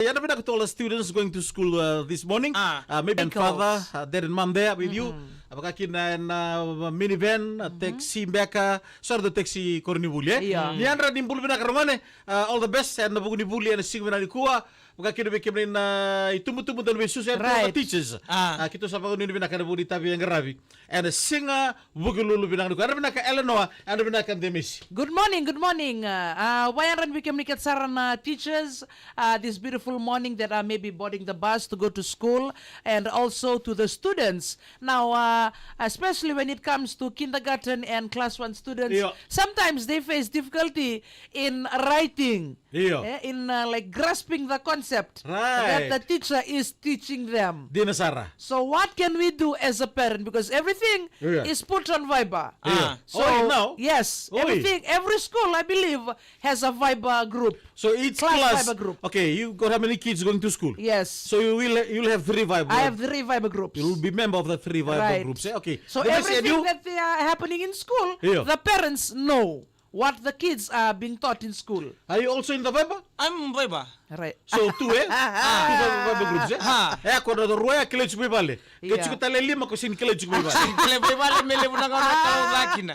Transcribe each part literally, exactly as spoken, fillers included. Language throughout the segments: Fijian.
Yadra vinaka to all the students going to school, uh, this morning. Ah. Uh, maybe and Echoes. Father, uh, dad and mom there with you. Vakakina na, uh, minivan, uh, taxi beka, sort of the taxi koronivuli, eh? Yeah. Ni yadra ni bula vinaka ragone, uh, all the best, ena vuku ni vuli ena siga vinaka nikua. Vakakina vei kemuni na itubutubu, dau veisusu, and to all the teachers. Ah. Uh, keitou sa vakanuinui vinaka ena vuku ni itavi e qaravi. Ena siga Vukelulu vinaka nikua. Yadra vinaka Eleanor, yadra vinaka Demesi. Good morning, good morning. Uh, uh, vakayadra vei kemuni kece sara na teachers, uh, this beautiful morning that are maybe boarding the bus to go to school, and also to the students. Now, uh, especially when it comes to kindergarten and class one students, sometimes they face difficulty in writing. Io. Eh, in, uh, like, grasping the concept that the teacher is teaching them. Dina sara. So what can we do as a parent? Because everything is put on Viber. Io. Ah. So, now? Yes, everything, every school, I believe, has a Viber group. So each class, class Viber group. Okay, you got how many kids going to school? Yes. So you will, you'll have three Viber. I have three Viber groups. You'll be member of the three Viber groups, eh? Okay. So everything that they are happening in school, the parents know what the kids are being taught in school. Are you also in the Viber? I'm Viber. Right. So, tu, eh? Tu Viber, Viber groups, eh? Ha. Eh, ko na rua e kilai tiko mai vale. Ke tiko tale lima ko sini kilai tiko mai vale. Kilai mai vale, me levu na gauna kau vakina.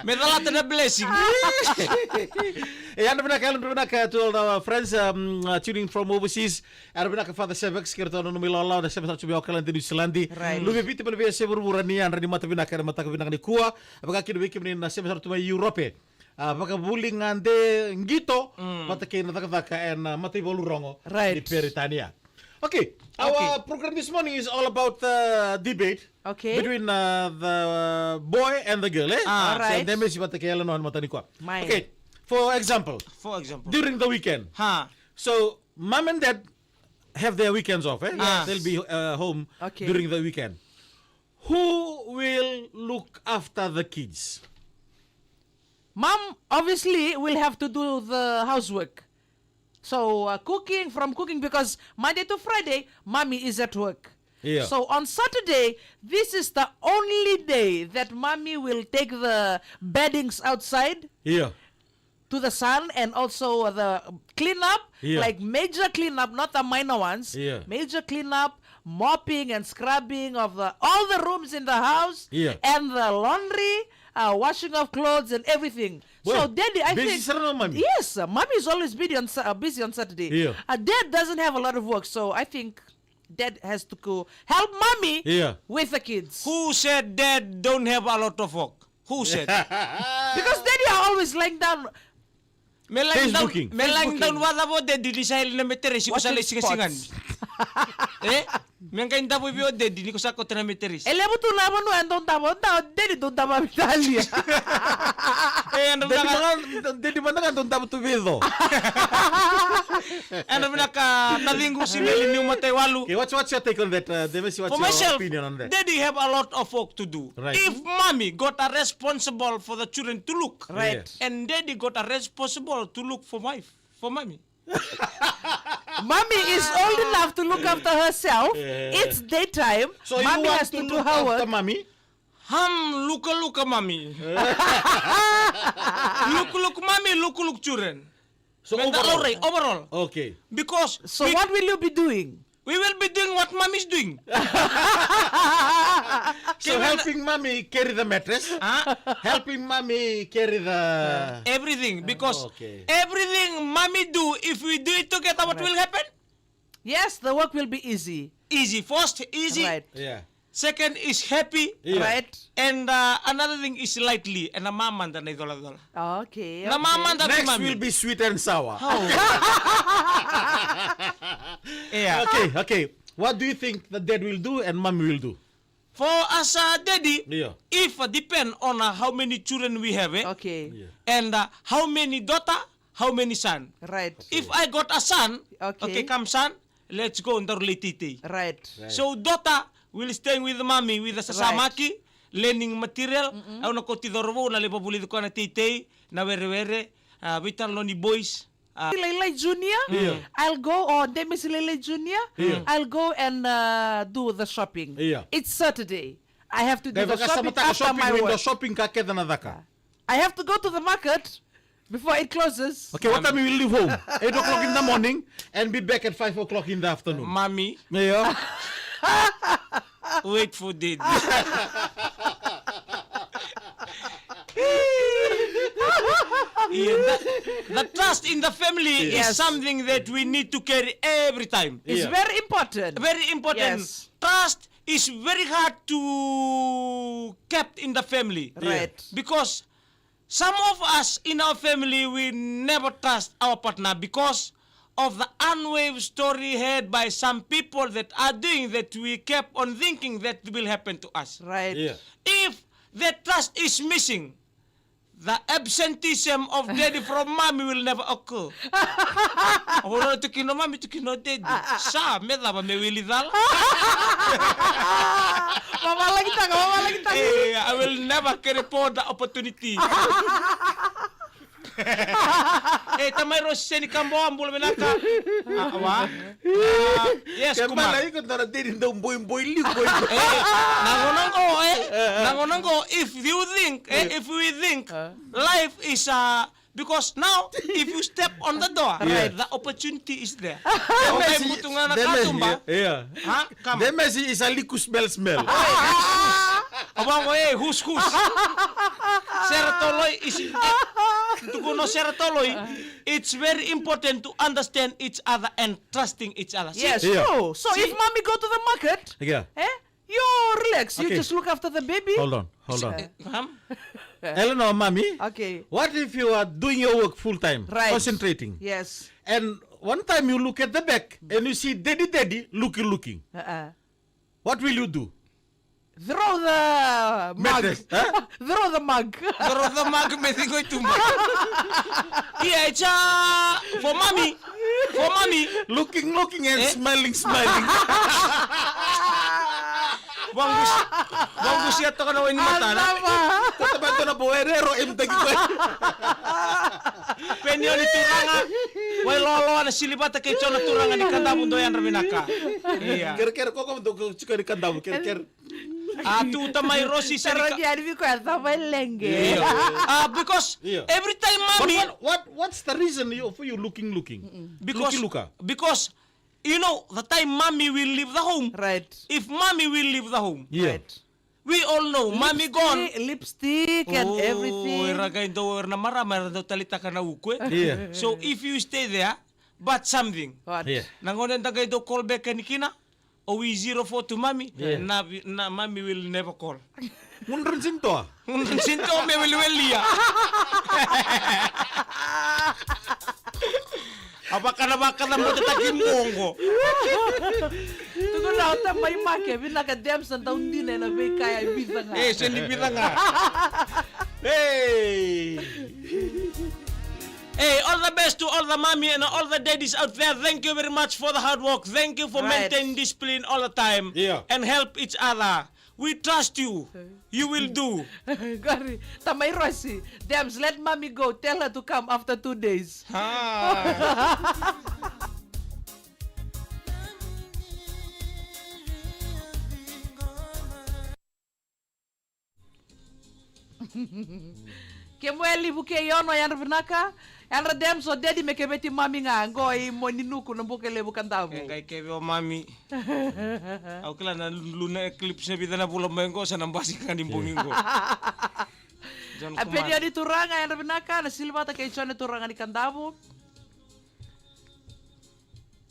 Me calata na blessing. Eh, yadra vinaka, yadra vinaka to all our friends, um, uh, tuning from overseas. Yadra vinaka Father Sevex, kei ratou na nomu ilawalawa na sema sara tu mai Auckland, New Zealand. Right. Luve Viti, mai na veiyasai vuravura, ni yadra ni mata vinaka ena mataka vinaka nikua. Vakakina vei kemuni na sema sara tu mai Europe. A, vakavuli gade qito vata kei na cakacaka ena mataivalu rogo ni Peritania. Okay, our program this morning is all about the debate between, uh, the boy and the girl, eh? Ah. All right. So, Demesi vata kei Eleanor ena mataka nikua. Okay, for example, during the weekend. Ha. So, mom and dad have their weekends off, eh? Yes. They'll be, uh, home during the weekend. Who will look after the kids? Mom obviously will have to do the housework. So, uh, cooking, from cooking, because Monday to Friday, mommy is at work. Yeah. So on Saturday, this is the only day that mommy will take the beddings outside. Yeah. To the son, and also the cleanup, like major cleanup, not the minor ones. Major cleanup, mopping and scrubbing of the, all the rooms in the house, and the laundry, uh, washing of clothes and everything. So, well, daddy, I think, busy sara na mommy. Yes, uh, mommy is always busy on Sa-, uh, busy on Saturday. Uh, dad doesn't have a lot of work, so I think dad has to go help mommy with the kids. Who said dad don't have a lot of work? Who said? Because daddy are always lying down. Me lying down, Facebooking. Me lying down vacava o daddy ni sa yali na meteresi ko sa lai sigasigani? Eh? Me qai davo vei o daddy ni ko sa kauta na meteresi. E levu tu na vanua e dau davo, dau daddy dau davo vei talia. Eh, ando vinaka. Daddy mada ga dau davo tu vei co. Ando vinaka taciqu Simeli Niumataiwalu. Okay, what's, what's your take on that, uh, Demesi? What's your opinion on that? For myself, daddy have a lot of work to do. Right. If mommy got a responsible for the children to look, right, and daddy got a responsible to look for my, for mommy. Mommy is old enough to look after herself. Yeah. It's daytime. So mommy has to do her work. Mommy? Ham lukaluka mommy. Lukuluk mommy, lukuluk children. So overall, overall. Okay. Because so we, what will you be doing? We will be doing what mommy is doing. So helping mommy carry the mattress, huh? Helping mommy carry the everything, because, oh, okay, everything mommy do, if we do it together, what will happen? Yes, the work will be easy. Easy. First, easy. Right. Yeah. Second is happy. Yeah. Right. And, uh, another thing is lightly. And a mama da na idoladola. Okay, okay. Na mama da. Next will be sweet and sour. How? Yeah. Okay, okay. What do you think the dad will do and mommy will do? For us, uh, daddy, yeah, if, uh, depend on, uh, how many children we have, eh? Okay. Yeah. And, uh, how many daughter, how many son. Right. If I got a son, okay, okay, come son, let's go, daru lai teitei. Right. Right. So daughter will stay with mommy with the sasamaki, right, learning material. Mm-mm. Au na kauti cauravou na lai vavulici koya na teitei, na werewere, uh, veitalanoa ni boys. Uh, Lailai Junior, yeah, I'll go, or Demesi Lailai Junior, yeah, I'll go and, uh, do the shopping. Yeah. It's Saturday. I have to do the shopping after my work. Shopping ka kece na caka. I have to go to the market. Before it closes. Okay, what time you will leave home? Eight o'clock in the morning and be back at five o'clock in the afternoon. Mommy, yeah. Wait for daddy. Yeah, the, the trust in the family is something that we need to carry every time. It's very important. Very important. Yes. Trust is very hard to kept in the family. Right. Because some of us in our family, we never trust our partner because of the unwave story heard by some people that are doing that we kept on thinking that will happen to us. Right. Yeah. If the trust is missing, the absenteeism of daddy from mommy will never occur. Ora tu kino mommy, tu kino daddy. Sa, me cava me wili cala. Mamalakitaka, mamalakitaka. Eh, I will never carry forward the opportunity. Eh, tamai Rosi, seni kabo, bula vinaka. Ah, wa? Ah, yes, Kumar. Iko dua na dei ni dau boiboi liu, boiboi. Eh, na gauna qo, eh, na gauna qo, if you think, eh, if we think, life is, uh, because now, if you step on the door, right, the opportunity is there. Okai mutu ga na katuba. Yeah. Ha? Come. The message is a liku smell smell. Obango, eh, who's who's? Sera toloi is, eh, tukuno sera toloi. It's very important to understand each other and trusting each other. Yes, true. So if mommy go to the market, eh, you relax. You just look after the baby. Hold on, hold on. Eh, come. Eleanor, mommy. Okay. What if you are doing your work full time, right, concentrating? Yes. And one time you look at the back and you see daddy, daddy looking, looking. Uh-uh. What will you do? Throw the mug. Mattress, huh? Throw the mug. Throw the mug, me think I too much. Yeah, it's, uh, for mommy. For mommy. Looking, looking and smiling, smiling. Vangus, vangusia toka na wai ni matana. Kota ba tona bo erero em taki ko. Peni o ni turaga. Wai loaloa na sili vata kei Jona, turaga ni Kadavu, dou yadra vinaka. Ia. Kerekere koko dou tiko ni Kadavu, kerekere. A tu tamai Rosi seri ka. Rosi yani viko ya tamai lenge. Ia. A because every time mommy. But what, what, what's the reason you, for you looking, looking? Because, looking, luka. Because you know the time mommy will leave the home. Right. If mommy will leave the home. Yeah. Right. We all know, mommy gone. Lipstick and everything. Era qai dau, era na marama, era dau talitaka na uku, e? Yeah. So if you stay there, but something. What? Yeah. Na gauna eda qai dau call back yani kina, o we zero four to mommy, yeah, na, na mommy will never call. Gudrun sinto. Gudrun sinto me weliwelia. A vaka na vakacabotetaki bogo. Tukuna o tamai Make, vinaka Dems, sa dau dina ena veika ya e vica ga. E, sega ni vica ga. Hey. Hey, all the best to all the mommy and all the daddies out there. Thank you very much for the hard work. Thank you for maintaining discipline all the time. Yeah. And help each other. We trust you. You will do. Qori, tamai Rosi. Dems, let mommy go. Tell her to come after two days. Ha. Kemu e livu kei ono, yadra vinaka. Yadra Dems, o daddy me keveti mommy ga. Qo i Moninuku na Bukelevu, Kadavu. E qai keve o mommy. Au kila na lunar eclipse na vica na vula mai qo, sa na basika ga ni bogi qo. John Kumar. A peni o ni turaga, yadra vinaka, na sili vata kei John, na turaga ni Kadavu.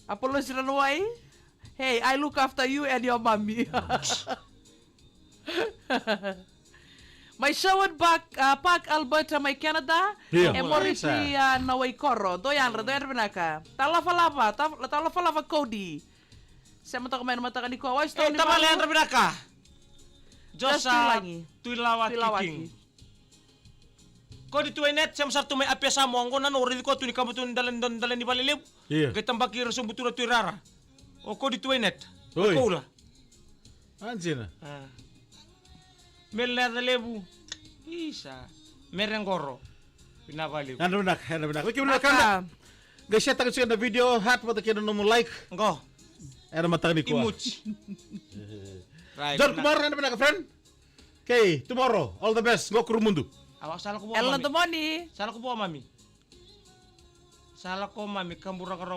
Apolosi Ranawai. Hey, I look after you and your mommy. Mai Sherwood Park, uh, Park, Alberta, mai Canada. Io. E Moriti, uh, Nawaikoro. Dou yadra, dou yadra vinaka. Talafalava, ta-, talafalava Cody. Sema toka mai na mataka nikua. Wai, e, tavale, yadra vinaka. Josa Tuilagi. Tuilawa Kiking. Kodi Tuwainet, sema sara tu mai Apia, Samoa. Qo na noqu raici koya tu ni kaba tu ni dala, dala, dala ni vale levu. Io. Qai tabaki ira sobu tu na Tuirara. O Kodi Tuwainet. Oi. Koula. Anjina. A. Mele na yaca levu. Isa. Mere qoro. Vinaka vakalevu. Yadra vinaka, yadra vinaka. Vei kemuni na kanda. Qai share taka tiko na video, heart vata kei na nomu like. Qo. Ena mataka nikua. Emoji. Right, John Kumar, yadra vinaka, friend. Okay, tomorrow, all the best. Qo Kurumudu. Awa, sa lako vua, Ela mami. Domoni. Sa lako vua, mami. Sa lako mami kaburaka rau